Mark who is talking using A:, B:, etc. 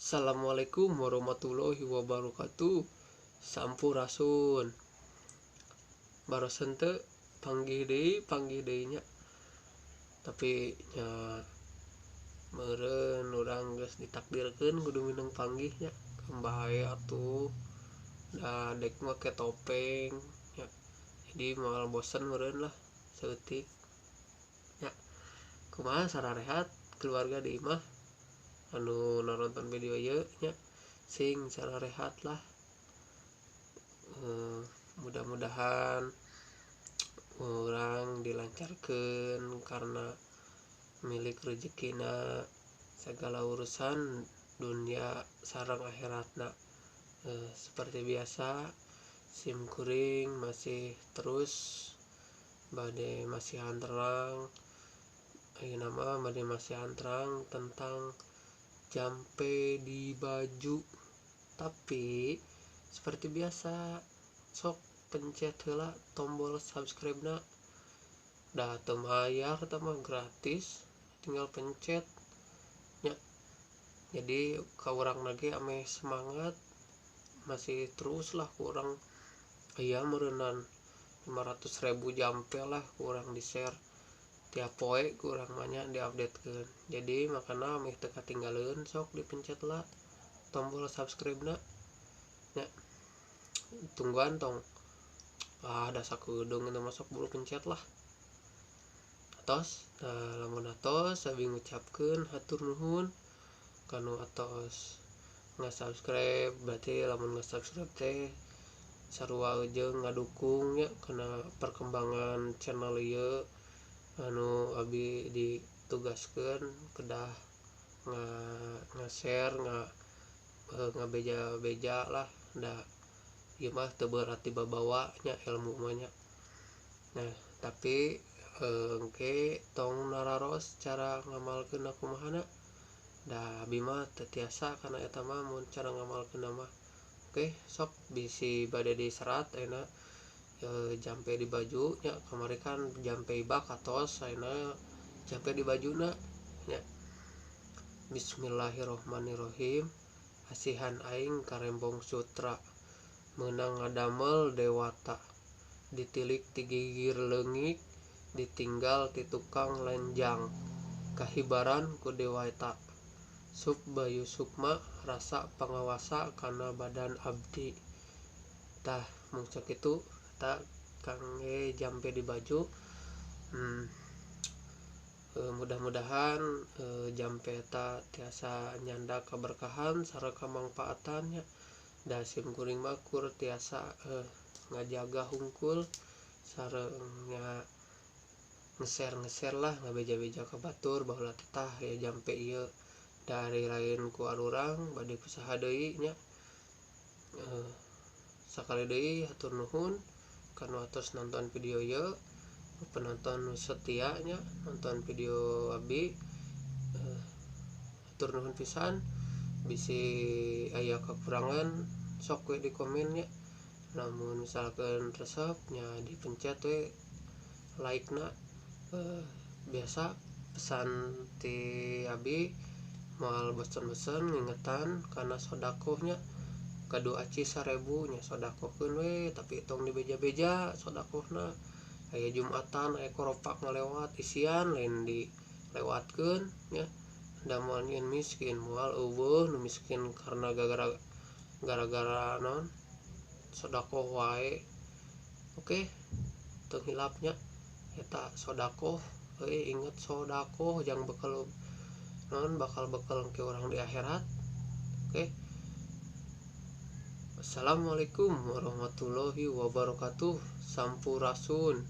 A: Assalamualaikum warahmatullahi wabarakatuh. Sampurasun. Barosen teu panggih deui nya. Tapi nya meureun urang geus ditakdirkeun kudu mineng panggih nya. Bae atuh. Da dek make topeng nya. Jadi moal bosen meureun lah saeutik. Nya. Kumaha sararehat keluarga di imah anu nonton video ieu nya, sing sararehat lah. Mudah-mudahan urang dilancarkeun karena milik rezekina segala urusan dunia sareng akhiratna. Seperti biasa sim kuring masih terus bade masihan terang. Ayeuna mah bade masihan terang tentang jampe di baju. Tapi seperti biasa sok pencet heula tombol subscribe-na. Da teu mayar eta mah gratis, tinggal pencet nya. Jadi ka urang lagi ameh semangat masih terus lah kurang aya meureunnan 500.000 jampe lah kurang di-share tiap poe kurang banyak diupdatekeun. Jadi makana ameh teu katinggaleun sok dipencet lah tombol subscribe-na nya. Tungguan tong da sakedeung eta mah sok buru pencet lah. Atos, nah lamun atos abi ngucapkeun hatur nuhun kanu atos nge-subscribe. Berarti lamun nge-subscribe teh sarua jeung ngadukung nya kana perkembangan channel ieu anu abi ditugaskeun kedah nge-share ngabeja-beja lah. Da ieu mah teu berarti babawa nya ilmu mah nya. Nah, tapi engke tong nararos cara ngamalkeun kumahana. Da abi mah teu tiasa kana eta mah mun cara ngamalkeun mah. Oke, sok bisi bade diserat ayeuna jampe di baju nya. Kamari kan jampe ibak atos, ayeuna jampe di bajuna nya. Bismillahirrahmanirrahim. Asihan aing karembong sutra meunang ngadamel dewata, ditilik ti gigir leungit, ditinggal ti tukang lenjang, kahibaran ku dewata. Sup Bayu Sukma rasa pangawasa kana badan abdi. Tah mung sakitu eta kangge jampe di baju. Mudah-mudahan jampe eta tiasa nyanda keberkahan sareng kamangpaatan nya. Da sim kuring mah kur tiasa ngajaga hungkul sareng nya ngeser-ngeser lah, ngabeja-beja ka batur baheula teh tah ya jampe ieu dari lain ku arurang bade kusaha deui nya. Sakali deui hatur nuhun kanu atos nonton video ieu, penonton nu setia nya nonton video abi. Hatur nuhun pisan. Bisi aya kekurangan sok we di komen nya. Lamun misalkan resep nya dipencet we like na. Biasa pesan ti abi moal bosen-bosen ngingetan kana sodakohnya. Kadu aci 1000 nya sodakohkeun we, tapi tong dibeja-beja sodakohna. Aya Jumatan aya koropak ngalewat isian lain dilewatkeun nya. Da moal nyieun miskin, moal eueuh nu miskin karena gara-gara naon sodakoh wae. Oke, teu hilap nya eta sodakoh euy, inget sodakoh jang bekal naon bakal bekal ke urang di akhirat. Oke. Assalamualaikum warahmatullahi wabarakatuh. Sampurasun.